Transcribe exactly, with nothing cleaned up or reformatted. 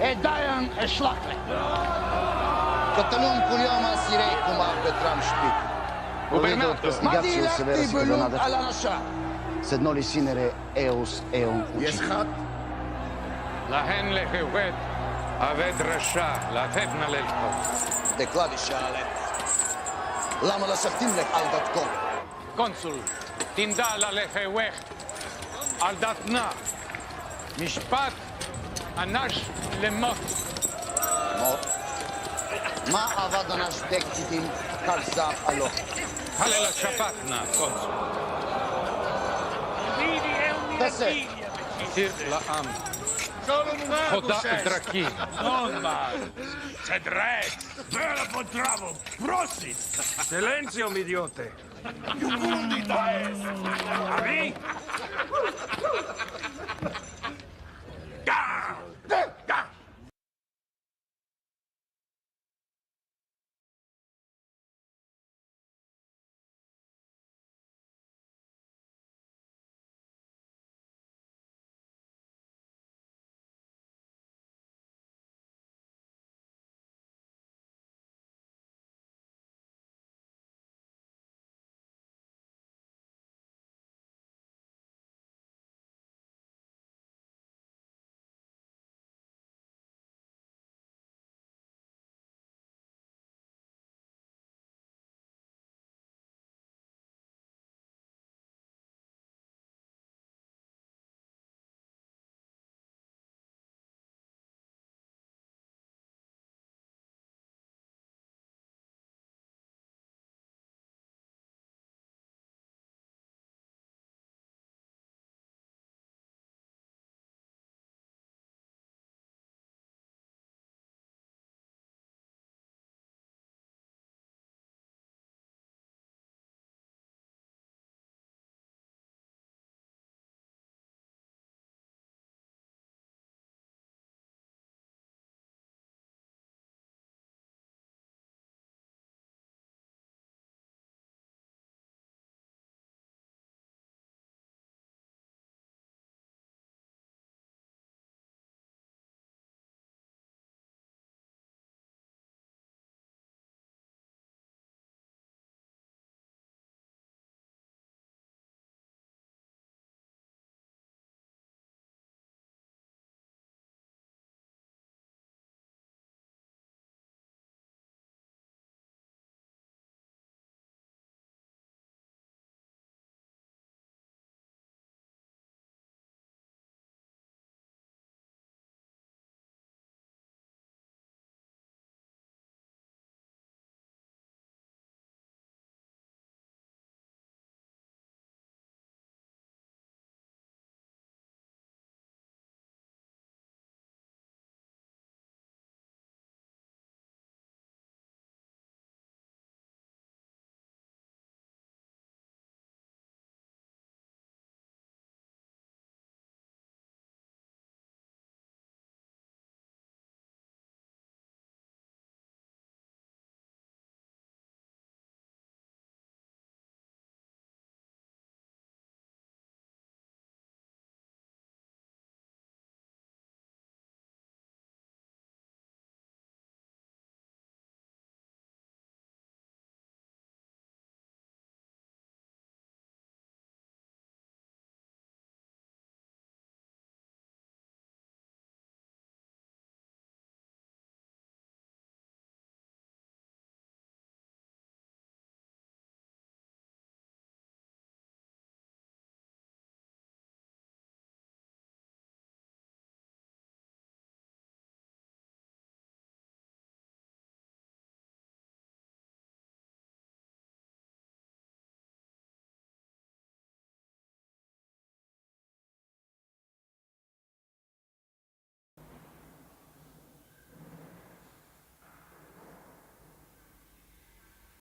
E daian e slakle. Cetățean curios ma sire cum a Bertram Spit. Guvernator. Investigațiile se vede că n-a dat. Sed noli sinere eus eum ucidi. Lahen lehevet aved rasha, lahet na lelko. Declari shale. Lama la sahtim leh al dat kom. Konsul, tinda la lehevet al dat na. Mishpat anash lemot. Mot. Ma avad anash bektitin kalzab alo. Hale la shapat na, konsul. Tese. Sir la am. Hoda idraki. Nonma. Sedre. Bela potravo. Prosit. Silencio, mi idiote. Jugundi taes. A mi?